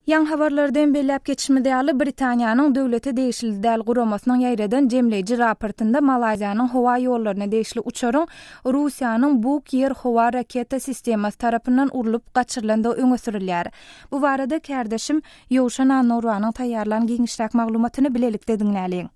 Ýaňy habarlarda hem belläp geçişimiz ýaly, Britaniýanyň döwlete degişli däl guramasynyň ýaýradan jemleýji raportynda Malaýziýanyň howa ýollaryna degişli uçaryň Russiýanyň Buk ýer-howa raketa sistemasy tarapyndan urlup gaçyrylandygy öňe sürülýär. Bu barada kärdeşim Ýowşan Annagurbanyň taýýarlan giňişräk maglumatyny bilelikde diňläliň.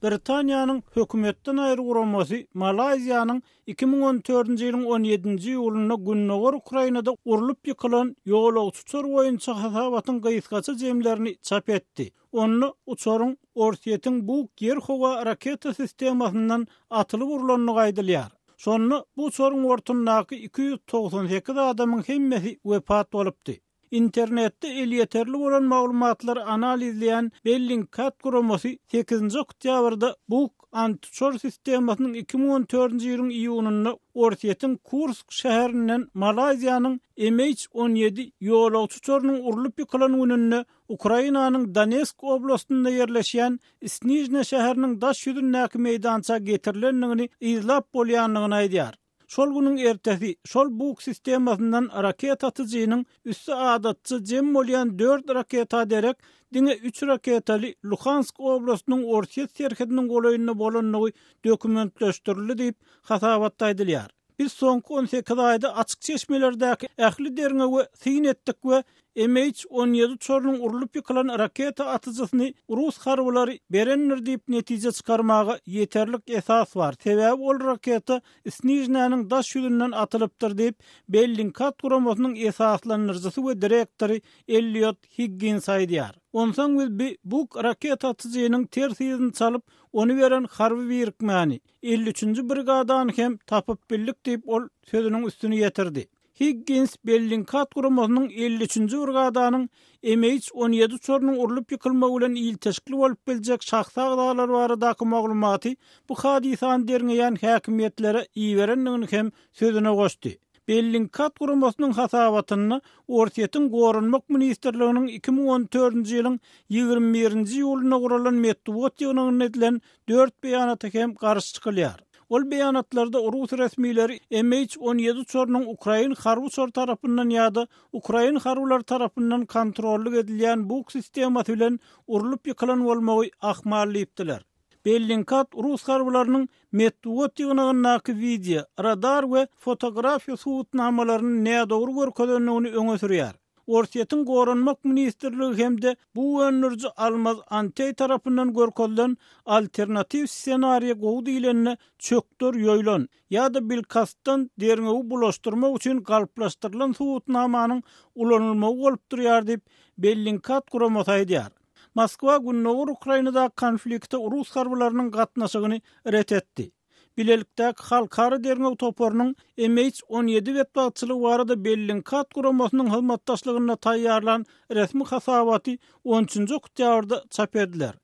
Britaniýanyň hökümetden aýry guramasy Malaýziýanyň 2014-nji ýylyň on ýedinji iýulynda gündogar Ukrainada urlup ýykylan ýolagçy uçar boýunça hasabatyň gysgaça jemlerini çap etdi. Onda uçaryň Orsýetiň Buk ýer-howa raketa sistemasyndan atylyp urlandygy aýdylýar. Şonda bu uçaryň bortundaky 298 adamyň hemmesi wepat bolupdy. Internetde elýeterli bolan maglumatlary analizleýän Bellingcat guramasy sekizinji oktýabrda Buk antiuçar sistemasynyň 2014-nji ýylyň iýunynda Orsýetiň Kursk şäherinden Malaýziýanyň MH 17 ýolagçy uçarynyň urlup ýykylan gününde Ukrainanyň Donesk oblastynda ýerleşýän Snižne şäheriniň daş ýüzündäki meýdança getirilendigini yzlap bolýandygyny aýdýar. Şol günüň ertesi şol Buk sistemasyndan raketa atyjynyň üsti adatça jem bolýan dört raketa derek diňe üç raketaly Luhansk oblastynyň Orsýet serhediniň golaýynda bolandygy dokumentleşdirildi diýip, hasabatda aýdylýar. Biz soňky 18 aýda açyk çeşmelerdäki ähli derňewe syn etdik we MH 17 uçarynyň urlup ýykylan raketa atyjysyny rus harbylary berendir diýip netije çykarmaga ýeterlik esas bar, sebäbi ol raketa Snižnäniň daş ýüzünden atylypdyr diýip, Bellingcat guramasynyň esaslandyryjysy we direktory Elliot Higgins aýdýar. Onsoň biz bi Buk raketa atyjynyň ters yzyny çalyp, ony beren harby birikmäni, 53-nji brigadany hem tapyp bildik diýip, ol sözüniň üstüni ýetirdi. Higgins Bellingcat guramasynyň 53-nji brigadanyň MH 17 uçarynyň urlup ýykylmagy bilen ilteşikli bolup biljek şahsy agzalar baradaky maglumaty bu hadysany derňeýän häkimiýetlere iberendigini hem sözüne goşdy. Bellingcat guramasynyň hasabatynda Orsýetiň Goranmak ministrliginiň 2014-nji ýylyň 21-nji iýulynda guralan metbugat ýygnagynda edilen dört beýanata hem garşy çykylýar. Ol beýanatlarda rus resmileri MH 17 uçarynyň ukrain harby uçary tarapyndan ýa-da ukrain harbylary tarapyndan kontrollyk edilýän Buk sistemasy bilen urlup ýykylan bolmagy ahmal diýipdiler. Bellingcat rus harbylarynyň metbugat ýygnagyndaky wideo, radar we fotografiýa subutnamalaryny nädogry görkezendigini öňe sürýär. Orsýetiň Goranmak ministrligi hem-de bug öndüriji Almaz Anteý tarapyndan görkezilen alternatiw ssenariýa gowy diýlende çökder ýoýlan ýa-da bilkastdan derňewi bulaşdyrmak üçin galplaşdyrylan subutnamanyň ulanylmagy bolup durýar diýip, Bellingcat guramasy aýdýar. Moskwa gündogar Ukrainadaky konflikte rus harbylarynyň gatnaşygyny ret etdi. Bilelikdäki halkara derňew toparynyň MH 17 betbagtçylygy barada Bellingcat guramasynyň hyzmatdaşlygynda taýýarlan resmi hasabaty on üçünji oktýabrda çap ediler.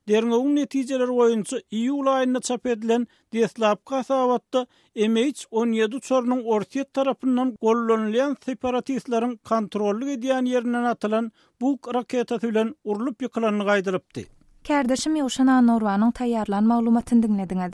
Derňewiň netijeleri boýunça iýul aýynda çap edilen deslapky hasabatda MH 17 uçarynyň Orsýet tarapyndan gollanylýan separatistleriň kontrollyk edýän ýerinden atylan Buk raketasy bilen urlup ýykylandygy aýdylypdy. Kärdeşim Ýowşan Annagurbanyň taýýarlan maglumatyny diňlediňiz.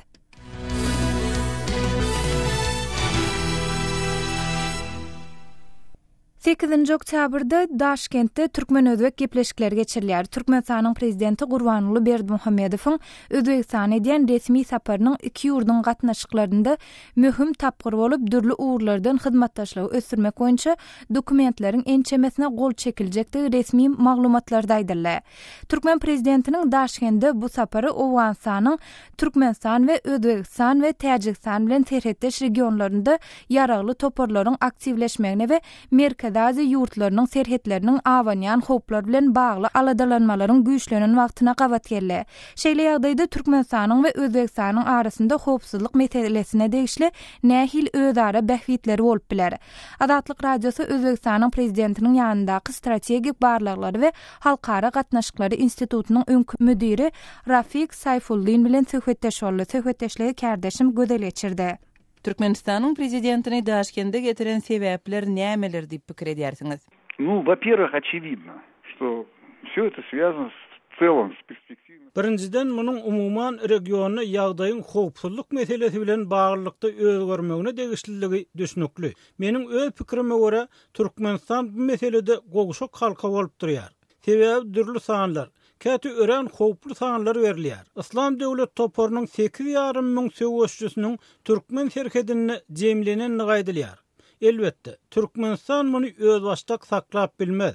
Sekizinji oktýabrda Daşkentde türkmen-özbek gepleşikleri geçirilýär. Türkmenistanyň Prezidenti Gurbanguly Berdimuhamedowyň Özbegistana edýän resmi saparynyň iki ýurduň gatnaşyklarynda möhüm tapgyr bolup, dürli ugurlardan hyzmatdaşlygy ösdürmek boýunça dokumentleriň ençemesine gol çekiljekdigi resmi maglumatlarda aýdyldy. Türkmen prezidentiniň Daşkende bu sapary Owganystanyň Türkmenistan we Özbegistan we Täjigistan bilen serhetdeş regionlarynda ýaragly toparlaryň aktiwleşmegine we Merkezi Aziýa ýurtlarynyň serhetleriniň abanýan howplar bilen bagly aladalanmalaryň güýçlenen wagtyna gabat geldi. Şeýle ýagdaýda Türkmenistanyň we Özbegistanyň arasynda howpsuzlyk meselesine degişli nähili özara bähbitleri bolup biler? Azatlyk Radiosy Özbegistanyň Prezidentiniň ýanyndaky Strategik barlaglary we halkara gatnaşyklary institutynyň öňki müdiri Rafik Saýfullin bilen söhbetdeş boldy. Söhbetdeşligi kärdeşim Gözel geçirdi. Türkmenistanyň Prezidentini Daşkende getiren sebäpler nämeler diýip pikir edýärsiňiz? Nu, во-первых, очевидно, что всё это связано с. Celom s perspektiwno. Birinjiden, munuň umuman regionda ýagdaýyň howpsuzlyk meselesi bilen baglylykda özgermegine degişliligi düşnükli. Meniň öz pikirime görä, Türkmenistan bu meselede gowşak halka bolup durýar. Sebäbi dürli sanlar, käte örän howply sanlar berilýär. Yslam döwlet toparynyň 8,5 müň söweşijisiniň türkmen serhedinde jemlenendigi aýdylýar. Elbetde, Türkmenistan muny özbaşdak saklap bilmez.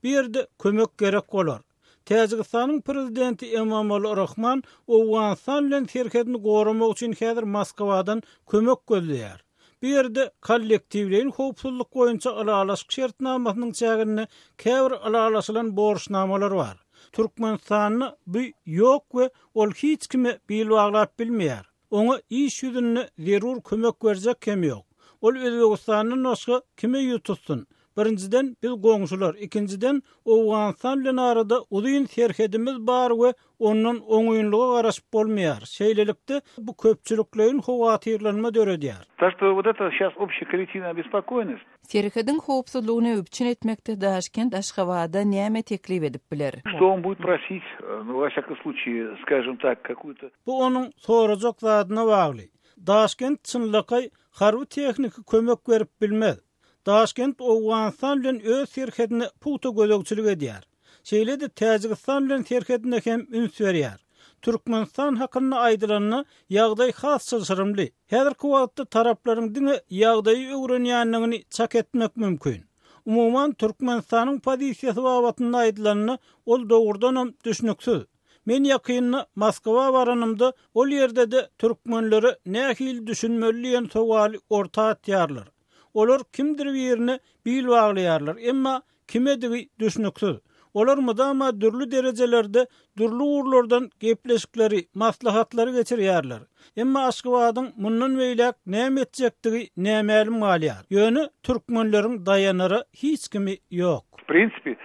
Bu ýerde kömek gerek bolar. Täjigistanyň prezidenti Emomali Rahman Owganystan bilen serhedini goramak üçin häzir Moskwadan kömek gözleýär. Bu ýerde kollektiwleýin howpsuzlyk boýunça ylalaşyk şertnamasynyň çäginde käbir ylalaşylan borçnamalar bar. Türkmenistanda bu ýok we ol hiç kime bil baglap bilmeýär. Oňa iş ýüzünde zerur kömek berjek hem ýok. Ol Özbegistandan başga kime ýüz tutsun? Birinjiden, biz goňşular, ikinjiden, Owganystan bilen arada uzyn serhedimiz bar we ondan oňynlyga garaşyp bolmaýar. Şeýlelikde, bu köpçülikleýin howatyrlanma döredýär. Tak şto wot eta şas obşçaya kollektiwnaýa obespokoýennost. Serhediň howpsuzlygyny üpjün etmekde Daşkent Aşgabada näme teklip edip biler? Şto on budet prosit, nu, wo wsyakom sluçaýe, skažem tak, kakuýu-to. Bu onuň sorajak zadyna bagly. Daşkent çynlakaý harby-tehniki kömek berip bilmez. Daşkent Owganystan bilen öz serhedine pugta gözegçilik edýär. Şeýle-de Täjigistan bilen serhedine hem üns berýär. Türkmenistan hakynda aýdylanda, ýagdaý has çylşyrymly. Häzirki wagtda taraplaryň diňe ýagdaýy öwrenýändigini çak etmek mümkin. Umuman, Türkmenistanyň pozisiýasy babatynda aýdylanda, ol dogrudanam düşnüksiz. Men ýakynda Moskwa baranymda, ol ýerde-de türkmenlere nähili düşünmeli diýen sowaly orta atýarlar. Olar kimdir birine bil baglaýarlar, emma kimedigi düşnüksiz. Olar mydama dürli derejelerde, dürli ugurlardan gepleşikleri, maslahatlary geçirýärler. Emma Aşgabadyň mundan beýläk näme etjekdigi nämälim galýar. Ýöne türkmenleriň daýanara hiç kimi ýok. W prinsipe,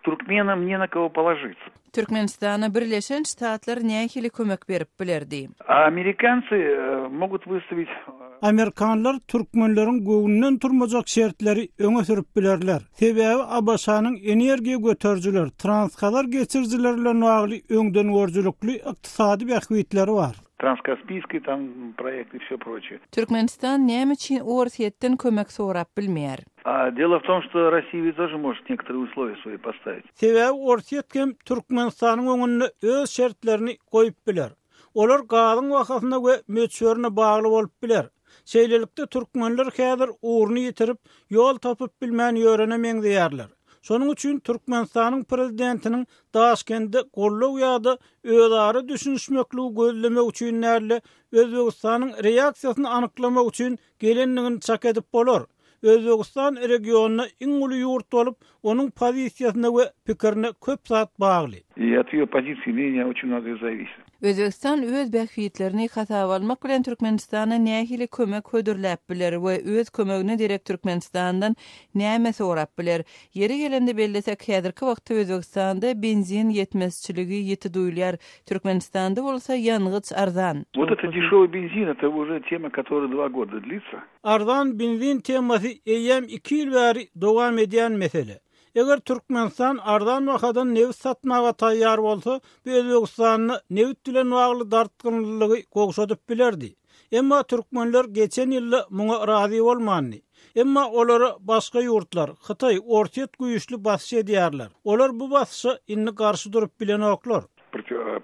Turkmenam ne na kogo položitsa. Türkmenistana Birleşen Ştatlar nähili kömek berip bilerdi? A amerikancy mogut wystawiť. Amerikanlar türkmenleriň göwnünden turmajak şertleri öňe sürüp bilerler. Sebäbi ABŞ-nyň energiýa göterijiler, Transhazar geçirijileri bilen bagly öňdengörüjilikli ykdysady bähbitleri bar. Transkaspiýskiý tam proýekt i wsё proçee. Türkmenistan näme üçin Orsýetden kömek sorap bilmeýär? A delo w tom, çto Rossiýa wit tože может nekotoroe uslowiýa svoýi postawiť. Sebäbi Orsýet hem Türkmenistanyň öňünde öz şertlerini goýup biler. Olar gazyň bahasyna we möçberine bagly bolup biler. Şeýlelikde türkmenler häzir ugruny ýitirip, ýol tapyp bilmän ýörene meňzeýärler. Şonuň üçin Türkmenistanyň prezidentiniň Daşkende goldaw ýa-da özara düşünişmekligi gözlemek üçin däl-de, Özbegistanyň reaksiýasyny anyklamak üçin gelendigini çak edip bolar. Özbegistan regionda iň uly ýurt bolup, onuň pozisiýasyna we pikirine köp zat bagly. I ot eýo pozisiýi mneniýa oçin mnogoe zawisit. Özbegistan öz bähbitlerini hasaba almak bilen Türkmenistana nähili kömek hödürläp biler we öz kömegine derek Türkmenistandan näme sorap biler? Ýeri gelende bellesek, häzirki wagtda Özbegistanda benzin ýetmezçiligi ýiti duýulýar, Türkmenistanda bolsa ýangyç arzan. Wot eto deşewyý benzin, eto uje tema, kotoraýa dva goda dlitsa. Arzan benzin temasy eýýäm iki ýyl bäri dowam edýän mesele. Eger Türkmenistan arzan bahadan nebit satmaga taýýar bolsa, bu Özbegistanda nebit bilen bagly dartgynlylygy gowşadyp bilerdi. Emma türkmenler geçen ýylda muňa razy bolmandy. Emma olara başga ýurtlar, Hytaý, Orsýet güýçli basyş edýärler. Olar bu basyşa indi garşy durup bilenoklar.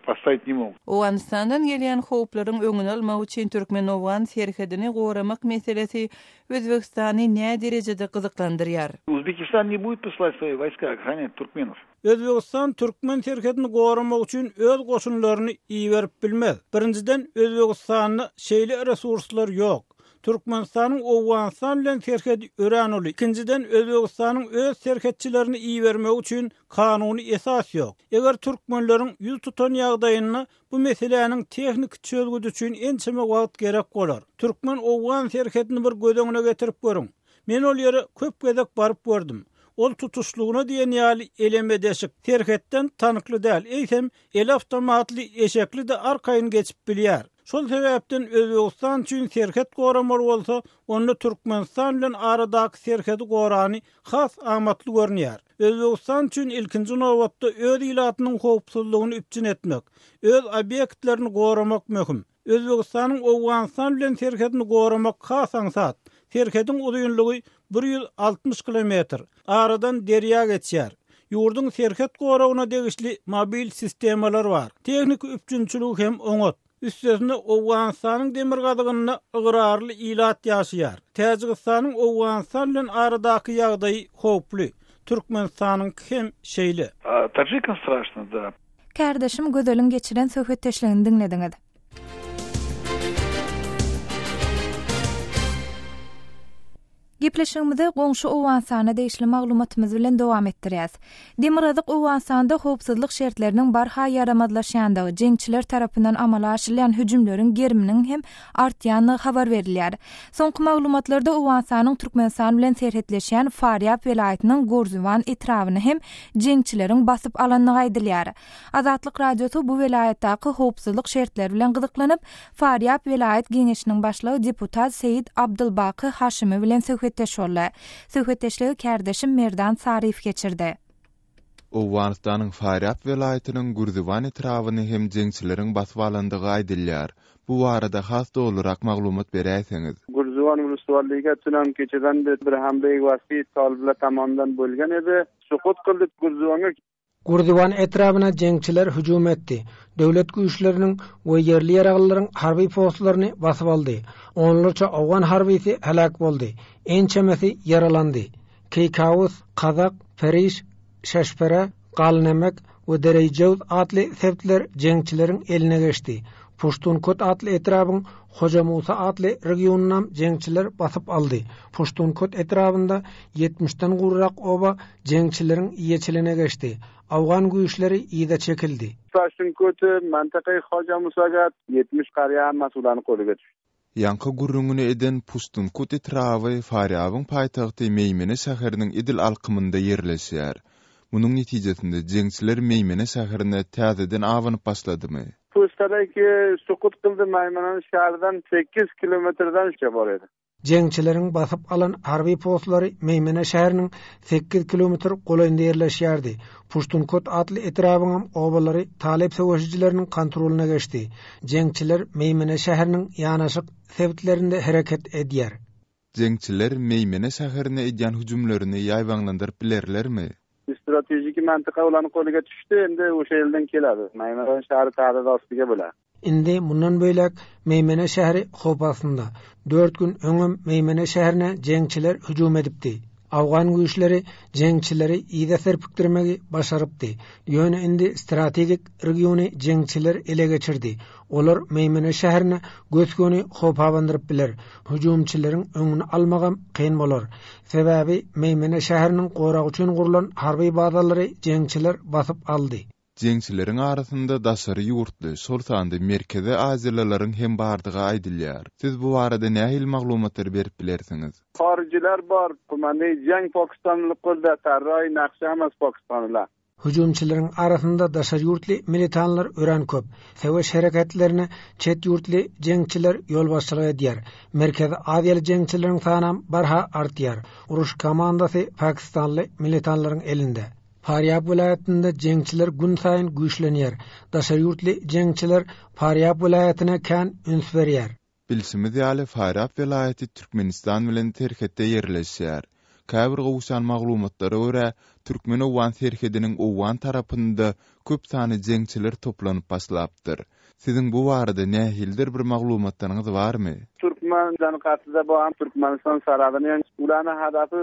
Postawiť ne mogut. Owganystandan gelýän howplaryň öňüni almak üçin türkmen-owgan serhedini goramak meselesi Özbegistany näderejede gyzyklandyrýar? Uzbekistan ne budet posylat svoýi woýska ohranýat turkmenow. Özbegistan türkmen serhedini goramak üçin öz goşunlaryny iberip bilmez. Birinjiden, Özbegistanda şeýle resurslar ýok. Türkmenistanyň Owganystan bilen serhedi örän uly. Ikinjiden, Özbegistanyň öz serhetçilerini ibermegi üçin kanuny esas ýok. Eger türkmenleriň ýüz tutan ýagdaýynda bu meseläniň tehniki çözgüdi üçin ençeme wagt gerek bolar. Türkmen-owgan serhedini bir göz öňüne getirip görüň. Men ol ýere köp gezek baryp gördüm. Ol tutuşlygyna diýen ýaly eleme-deşik, serhetden tankly däl, eýsem, eli awtomatly eşekli-de arkaýyn geçip bilýär. Şol sebäpden Özbegistan üçin serhet goramaly bolsa, onda Türkmenistan bilen aradaky serhedi gorany has amatly görünýär. Özbegistan üçin ilkinji nobatda öz ilatynyň howpsuzlygyny üpjün etmek, öz obýektlerini goramak möhüm. Özbegistanyň Owganystan bilen serhedini goramak has aňsat. Serhediň uzynlygy 160 kilometr. Aradan derýa geçýär. Ýurduň serhet goragyna degişli mobil sistemalar bar. Tehniki üpjünçiligi hem oňat. Üstesine Owganystanyň demirgazygynda ygrarly ilat ýaşaýar. Täjigistanyň Owganystan bilen aradaky ýagdaýy howply. Türkmenistanyňky hem şeýle. Tadžikam straşno, da. Kärdeşim Gözeliň geçiren söhbetdeşligini diňlediňiz. Gepleşigimizi goňşy Owganystana degişli maglumatymyz bilen dowam etdirýäs. Demirgazyk Owganystanda howpsuzlyk şertleriniň barha ýaramazlaşýandygy, jeňçiler tarapyndan amala aşyrylýan hüjümleriň geriminiň hem artýandygy habar berilýär. Soňky maglumatlarda Owganystanyň Türkmenistan bilen serhetleşýän Farýab welaýatynyň Gorziwan etrabyny hem jeňçileriň basyp alandygy aýdylýar. Azatlyk Radiosy bu welaýatdaky howpsuzlyk şertleri bilen gyzyklanyp, Farýab welaýat geňeşiniň başlygy deputat Seýit Abdylbaky Haşymy bilen söhbetdeş boldy. Söhbetdeşligi kärdeşim Merdan Saryýew geçirdi. Owganystanyň Farýab welaýatynyň Gürziwan etrabyny hem jeňçileriň basyp alandygy aýdylýar. Bu barada has dolurak maglumat beräýseňiz? Gürziwan wlustwalliga tünam keçeden bir hamle wasi taliblar tomonidan bo'lgan edi. Suqut qildi Gürziwanga. Gürziwan etrabyna jeňçiler hüjüm etdi, döwlet güýçleriniň we ýerli ýaraglylaryň harby postlaryny basyp aldy, onlarça owgan harbysy heläk boldy, ençemesi ýaralandy. Keýkawus, Kazak, Periş, Şeşpere, Galnemek we Dereýjewz atly sebitler jeňçileriň eline geçdi. Puştunkot atly etrabyň Hoja Musa atly regionynam jeňçiler basyp aldy. Puştunkot etrabynda ýetmişden gowrak oba jeňçileriň eýeçiligine geçdi. Awgan güýçleri yza çekildi. Puştunkot mantakai Hoja Musaga 70 qarya hammasi ularni qo'liga tushdi. Ýaňky gürrüňini eden Puştunkut etraby Farýabyň paýtagty Meýmene şäheriniň edil alkymynda ýerleşýär. Munuň netijesinde jeňçiler Meýmene şäherine täzeden abanyp başladymy? Pustadaki sukut qildi Maymanani shahridan sekiz kilometrdan bor edi. Jeňçileriň basyp alan harby postlary Meýmene şäheriniň sekiz kilometr golaýynda ýerleşýärdi. Puştunkot atly etrabyňam obalary talyp söweşijileriniň kontrolyna geçdi. Jeňçiler Meýmene şäheriniň ýanaşyk sebitlerinde hereket edýär. Jeňçiler Meýmene şäherine edýän hüjümlerini ýaýbaňlandyryp bilerlermi? Strategiki mantyka ularni qo'liga tushdi, endi o'sha yerdan keladi. Maymana shahri tahdid ostiga bo'ladi. Indi mundan beýläk Meýmene şäheri howp astynda. Dört gün öňem Meýmene şäherine jeňçiler hüjüm edipdi. Awgan güýçleri jeňçileri yza serpikdirmegi başarypdy. Ýöne indi strategik regiony jeňçiler ele geçirdi. Olar Meýmene şäherine gös-göni howp abandyryp biler. Hüjümçileriň öňüni almagam kyn bolar. Sebäbi Meýmene şäheriniň goragy üçin gurlan harby bazalary jeňçiler basyp aldy. Jeňçileriň arasynda daşary ýurtly, şol sanda Merkezi aziýalylaryň hem bardygy aýdylýar. Siz bu barada nähili maglumatlary berip bilersiňiz? Horijiler bor, kumandai jang pokistanlik qo'lda, tarrohi naqsha hammasi pokistanlilar. Hüjümçileriň arasynda daşary ýurtly militanlar örän köp. Söweş hereketlerine çet ýurtly jeňçiler ýolbaşçylyk edýär. Merkezi aziýaly jeňçileriň sanam barha artýar. Uruş komandasy pakistanly militanlaryň elinde. Farýab welaýatynda jeňçiler günsaýyn güýçlenýär. Daşary ýurtly jeňçiler Farýab welaýatyna kän üns berýär. Bilşimiz ýaly, Farýab welaýaty Türkmenistan bilen serhetde ýerleşýär. Käbir gowuşan maglumatlara görä, türkmen-owgan serhediniň owgan tarapynda köp sanly jeňçiler toplanyp başlapdyr. Siziň bu barada nähilidir bir maglumatlaryňyz barmy? Türkmen gatyda bu Türkmenistan saradyny ularni hadafi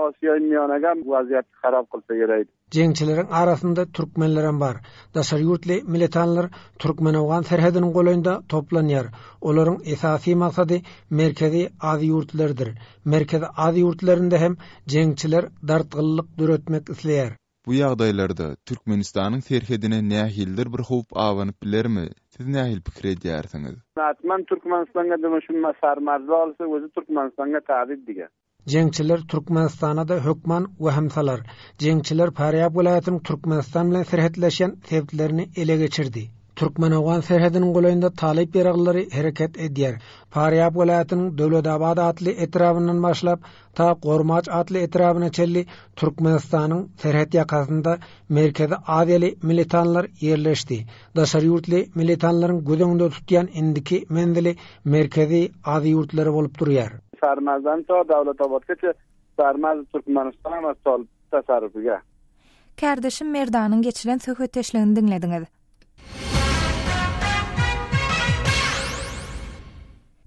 Osiyo miyonaga vaziyatni xarob qilsa kerak. Jeňçileriň arasynda türkmenlerem bar. Daşary ýurtly militanlar türkmen-owgan serhediniň golaýynda toplanýar. Olaryň esasy maksady Merkezi Aziýa ýurtlarydyr. Merkezi Aziýa ýurtlarynda hem jeňçiler dartgynlyk döretmek isleýär. Bu ýagdaýlarda Türkmenistanyň serhedine nähilidir bir howp abanyp bilermi? Siz nähili pikir edýärsiňiz? Atman Türkmenistanga dymyşynma sarmazly olsa özi Türkmenistanga tabi digen. Jeňçiler Türkmenistana-da hökman wehim salar. Jeňçiler Farýab welaýatynyň Türkmenistan bilen serhetleşýän sebitlerini ele geçirdi. Türkmen-owgan serhediniň golaýynda talyp ýaraglylary hereket edýär. Farýab welaýatynyň Döwletabad atly etrabyndan başlap, ta Gormaç atly etrabyna çenli Türkmenistanyň serhet ýakasynda Merkezi Aziýaly militanlar ýerleşdi. Daşary ýurtly militanlaryň göz öňünde tutýan indiki menzili Merkezi Aziýa ýurtlary bolup durýar. Sarmazdan to Döwletabatgaça Sarmaz Türkmenistan we Tol tasarrufyga. Kärdeşim Merdanyň geçiren söhbetdeşligini diňlediňiz.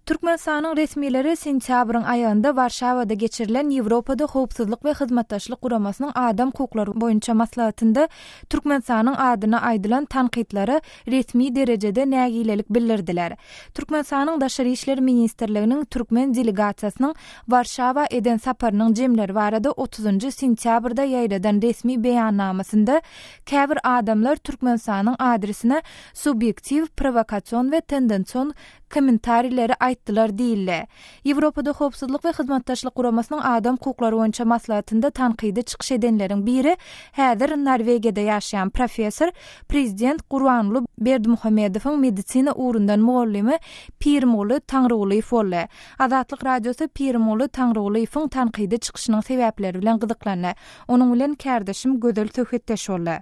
Türkmenistanyň resmileri sentýabryň aýagynda Warşawada geçirilen Ýewropada Howpsuzlyk we Hyzmatdaşlyk Guramasynyň adam hukuklary boýunça maslahatynda Türkmenistanyň adyna aýdylan tankytlara resmi derejede nägilelik bildirdiler. Türkmenistanyň Daşary işler ministrliginiň türkmen delegasiýasynyň Warşawa eden saparynyň jemleri barada otuzynjy sentýabrda ýaýradan resmi beýannamasynda käbir adamlar Türkmenistanyň adresine subýektiw, prowokasion we tendension kommentarileri aýtdylar diýildi. Ýewropada Howpsuzlyk we Hyzmatdaşlyk Guramasynyň adam hukuklary boýunça maslahatynda tankydy çykyş edenleriň biri häzir Norwegiýada ýaşaýan professor, prezident Gurbanguly Berdimuhamedowyň medisina ugrundan mugallymy Pirimguly Taňrygulyýew boldy. Azatlyk Radiosy Pirimguly Taňrygulyýewiň tankydy çykyşynyň sebäpleri bilen gyzyklandy. Onuň bilen kärdeşim Gözel söhbetdeş boldy.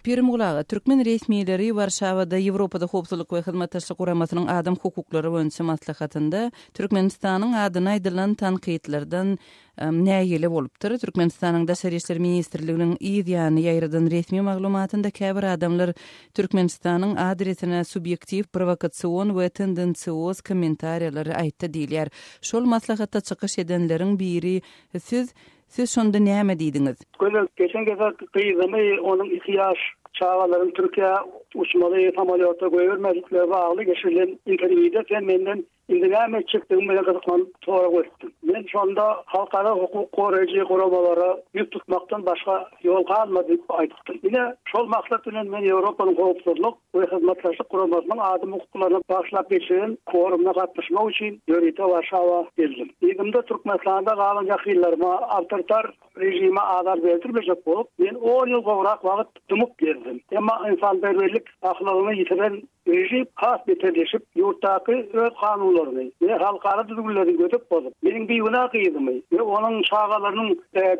Pirimguly aga, türkmen resmileri Warşawada Ýewropada Howpsuzlyk we Hyzmatdaşlyk Guramasynyň adam hukuklary boýunça maslahatynda Türkmenistanyň adyna aýdylan tankytlardan nägile bolupdyr. Türkmenistanyň Daşary işler ministrliginiň yz ýany ýaýradan resmi maglumatynda käbir adamlar Türkmenistanyň adresine subýektiw, prowokasion we tendensioz kommentariýalary aýtdy diýilýär. Şol maslahatda çykyş edenleriň biri siz Siz şonda näme diýdiňiz? Gözel, geçen gezek gyzymy onuň iki ýaş çagalaryny Türkiýä uçmaly samolýotda goýbermezlikleri bagly geçirilen interwýuda sen menden indi näme etjekdigim bilen gyzyklanyp sorag beripdiň. Men şonda halkara hukuk goraýjy guramalara ýüz tutmakdan başga ýol galmady diýip aýdypdym. Ine, şol maksat bilen men Ýewropanyň Howpsuzlyk we Hyzmatdaşlyk Guramasynyň adam hukuklaryna bagyşlap geçiren forumyna gatnaşmak üçin ýörite Warşawa geldim. Yzymda Türkmenistanda galan ýakynlaryma awtoritar režime azar berdirmejek bolup, men on ýyl gowrak wagt dymyp gezdim. Emma ynsanperwerlik ahlagyny ýitiren režim has beterleşip, ýurtdaky öz kanunlaryny we halkara düzgünlerini gödek bozup, meniň bigünä gyzymy we onuň çagalarynyň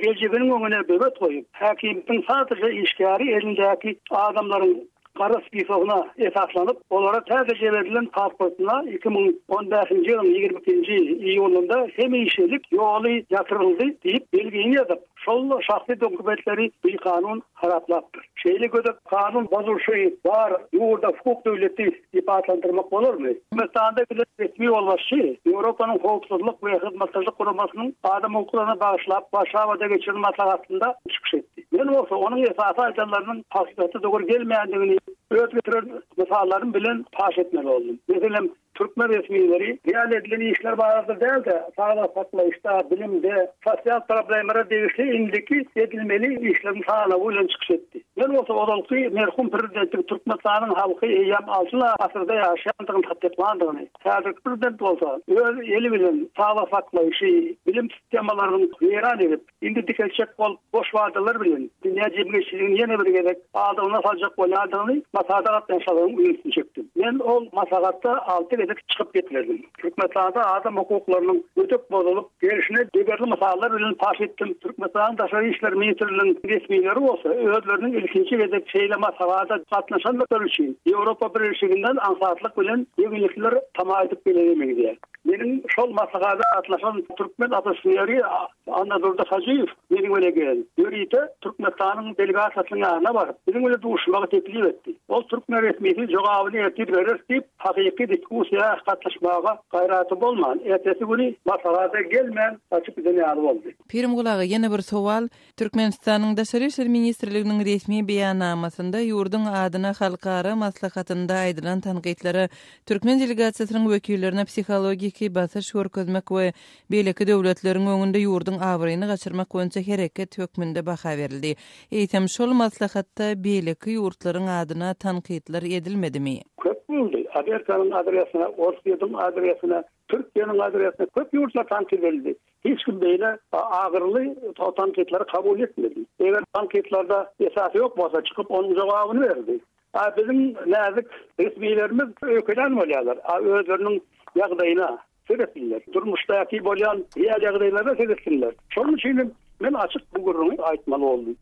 geljeginiň öňüne böwet goýup, häkimiýetiň sadaja işgäri elindäki adamlaryň gara spisogyna esaslanyp, olara täzeje berlen pasportyna 2015-nji ýylyň 22-nji iýunynda hemişelik ýoly ýatyryldy diýip belgini ýazyp, şol şahsy dokumentleri bikanun haraplapdyr. Şeýle gödek kanun bozulyşy bar ýurda hukuk döwleti diýip atlandyrmak bolarmy? Türkmenistanda bilen resmi ýolbaşçy Ýewropanyň Howpsuzlyk we Hyzmatdaşlyk Guramasynyň adam hukuklaryna bagyşlap Warşawada geçiren maslahatynda çykyş etdi. Men bolsa onuň esasy aýdanlarynyň hakykata dogry gelmeýändigini öz getiren mysallarym bilen paş etmeli boldum. Meselem, türkmen resmileri real edilen işler barada däl-de, saglyk saklaýyşda, bilimde, sosial problemlere degişli indiki edilmeli işleriň sanawy bilen çykyş etdi. Men bolsa ozalky merhum prezidentiň Türkmenistanyň halky eýýäm altyn asyrda ýaşaýandygyny tassyklandygyny, häzirki prezident bolsa öz eli bilen saglyk saklaýşy, bilim sistemalaryny weýran edip, indi dikeltjek bolup boş wadalar bilen dünýä jemgyýetçiligini ýene bir gezek aldawyna saljak bolýandygyny maslahata gatnaşanlaryň ünsüni çekdim. Men ol maslahatda alty gezek çykyp gepledim. Türkmenistanda adam hukuklarynyň gödek bozulyp gelşini degerli mysallar bilen paş etdim. Türkmenistanyň Daşary işler ministrliginiň resmileri bolsa özleriniň ilkinji gezek şeýle maslahata gatnaşandyklary üçin Ýewropa Birleşiginden aňsatlyk bilen ýeňillikler tama edip gelene meňzeýär. Meniň şol maslahata gatnaşan türkmen oppozisioneri Annadurdy Hajyýew meniň bilen gelen, ýörite Türkmenistanyň delegasiýasynyň ýanyna baryp, biziň bilen duşuşmagy teklip etdi. Ol türkmen resmisi jogabyny ertir bereris diýip, hakyky diskussiýa gatnaşmaga gaýraty bolman, ertesi güni maslahata gelmän gaçyp giden ýaly boldy. Pirimguly aga, ýene bir sowal, Türkmenistanyň Daşary işler ministrliginiň resmi beýannamasynda ýurduň adyna halkara maslahatynda aýdylan tankytlara türkmen delegasiýasynyň wekillerine psihologiki basyş görkezmek we beýleki döwletleriň öňünde ýurduň abraýyny gaçyrmak boýunça hereket hökmünde baha berildi. Eýsem, şol maslahatda beýleki ýurtlaryň adyna tankytlar edilmedimi? Köp boldy. Amerikanyň adresine, Orsýetiň adresine, Türkiýäniň adresine köp ýurtlar tankyt edildi. Hiç kim beýle agyryly tankytlary kabul etmedi. Eger tankytlarda esas ýok bolsa, çykyp onuň jogabyny berdi. A biziň näzik resmilerimiz öýkelän bolýarlar. A özleriniň ýagdaýyna seretsinler. Durmuşdaky bolýan real ýagdaýlara seretsinler. Şonuň üçin hem men açyk bu gürrüňi aýtmaly boldum.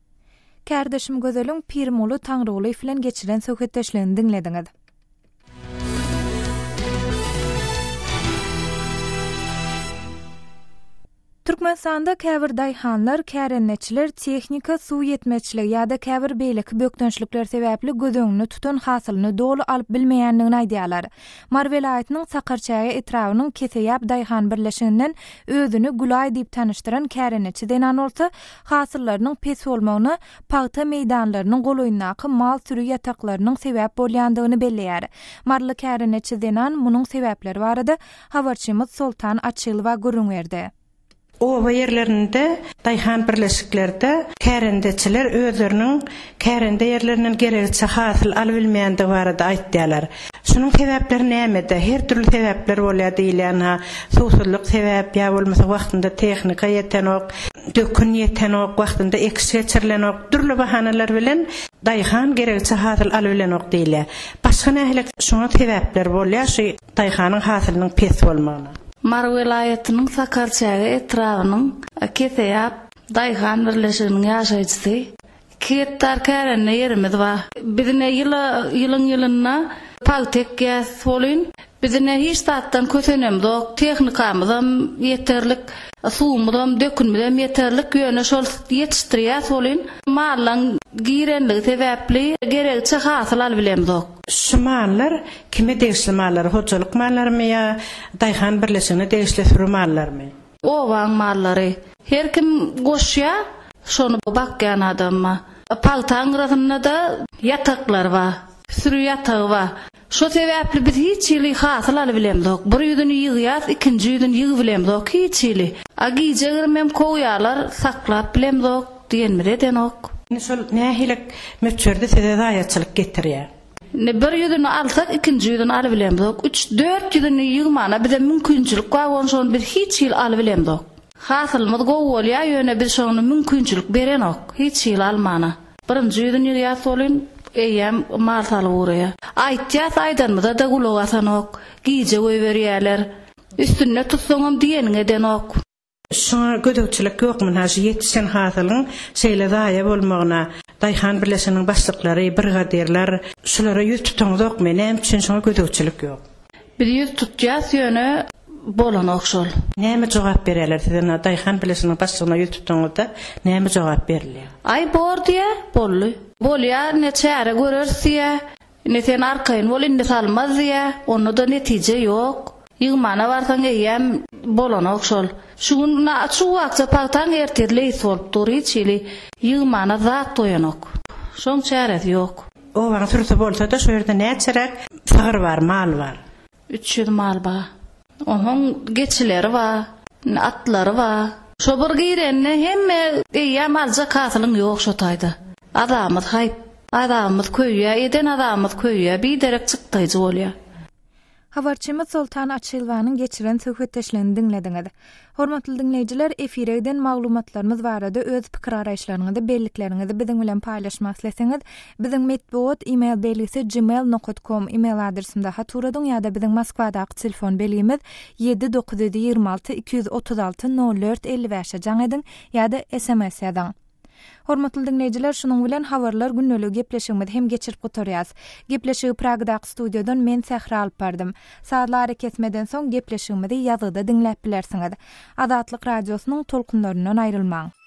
Kärdeşim Gözeliň Pirmuly Taňrygulyýew bilen geçiren söhbetdeşligini diňlediňiz. Türkmenistanda käbir daýhanlar, kärendeçiler tehnika, suw ýetmezçiligi ýa-da käbir beýleki bökdençlikler sebäpli göz öňünde tutan hasylyny doly alyp bilmeýändigini aýdýarlar. Mary welaýatynyň Sakarçäge etrabynyň Keseýap daýhan birleşiginden özüni Gülaý diýip tanyşdyran kärendeçi zenan bolsa, hasyllarynyň pes bolmagyna pagta meýdanlarynyň golaýyndaky mal süri ýataklarynyň sebäp bolýandygyny belleýär. Maryly kärendeçi zenan munuň sebäpleri barada Habarçymyz Soltan Açylowa gürrüň berdi. Oba ýerlerinde daýhan birleşiklerde kärendeçiler özleriniň kärende ýerlerinden geregiçe hasyl alybilmeýändigi barada aýtýarlar. Şunuň sebäpleri nämede? Her dürli sebäpler bolýar diýilýän-ha, suwsuzlyk sebäp ýa bolmasa wagtynda tehnika ýetenok, dökün ýetenok, wagtynda ekiş geçirilenok, dürli bahanalar bilen daýhan geregiçe hasyl alybilenok diýilýär. Başga nähili şuňa sebäpler bolýar şu Daýhanyň hasylynyň pes bolmagyna. Mary welaýatynyň Sakarçäge etrabynyň Keseýap daýhan birleşiginiň ýaşaýjysy. Iki gektar kärende ýerimiz bar. Biz ine ýyla, ýylyň ýylynda pagta ekýäs welin, biz ine hiç zatdan kösenemzok, tehnikamyzam ýeterlik, suwumyzam, dökünimizem ýeterlik, ýöne şol ýetişdirýäs welin, mallaň girenligi sebäpli geregiçe hasyl alybilemzok. Şu mallar Kime degişli mallar? Hojalyk mallarymy ýa daýhan birleşigine degişli süri mallarymy? Obaň mallary. Her kim goşýa, şony bakýan adam bar. Pagtaň gyrasynda-da ýataklar bar. Süri ýatagy bar. Şo sebäpli biz hiç hili hasyl alybilemzok. Bir ýüzüni ýygýas, ikinji ýüzüni ýygybilemzok hiç hili. A gije-girimem kowýalar, saklap bilemzok, diýenimizi edenok. Indi şol nähili möçberde size zaýaçylyk getirýär? Indi bir ýüzüni alsak, ikinji ýüzüni alybilemzok. Üç, dört ýüzüni ýygmana bize mümkinçilik bar bolsa, şony biz hiç hili alybilemzok. Hasylymyz gowy bolýar, ýöne biz şony mümkinçilik berenok, hiç hili almana. Birinji ýüzüni ýygýas welin, eýýäm mal salyp ugraýar. Aýtýas, aýdanymyza-da gulak asanok. Gije goýberýärler. Üstünde tutsaňam diýeniňi edenok. Şuňa gözegçilik ýokmy ynha şu ýetişen hasylyň şeýle zaýa bolmagyna daýhan birleşiginiň başlyklary, brigadirler şulara ýüz tutaňyzokmy näme üçin şuňa gözegçilik ýok. Biz ýüz tutýas ýöne bolanok şol. Näme jogap berýärler size ynha daýhan birleşiginiň başlygyna ýüz tutaňyzda näme jogap berilýär. Aý bor diýä boldy. Bolýa ine çäre göreris diýä. Indi sen arkaýyn bol, indi salmaz diýýä. Onda-da netije ýok. Ýygmana barsaň eýýäm bolanok şol. Şu gün çuwakja pagtaň ertir leýs bolup dur, hiç hili ýygmana zat goýanok. Şoň çäresi ýok. Obaň sürüsi bolsa-da şu ýerde näçeräk sygyr bar, mal bar? 300 mal bar. Onuň geçileri bar, atlary bar. Şo bir girende hemme eýýäm aljak hasylyň ýok şo taýda. Azabymyz haýp. Azabymyz köýýär, eden azabymyz köýýär, biderek çykdaýjy bolýar. Habarçymyz Soltan Açylowanyň geçiren söhbetdeşligini diňlediňiz. Hormatly diňleýjiler, efire giden maglumatlarymyz barada öz pikir-garaýyşlaryňyzy, bellikleriňizi biziň bilen paýlaşmak isleseňiz, biziň metbugat e-mail belgisi gmail nokat kom e-mail adresimize hat ugradyň ýa-da biziň Moskwadaky telefon belgimiz 7 926 236 04 55-e jaň ediň ýa-da sms ýazyň. Hormatly diňleýjiler, şunuň bilen Habarlar gündeligi gepleşigimizi hem geçirip gutarýas. Gepleşigi Pragadaky studiýadan men Sähra alyp bardym. Sazly arakesmeden soň gepleşigimizi ýazgyda diňläp bilersiňiz. Azatlyk Radiosynyň tolkunlaryndan aýrylmaň.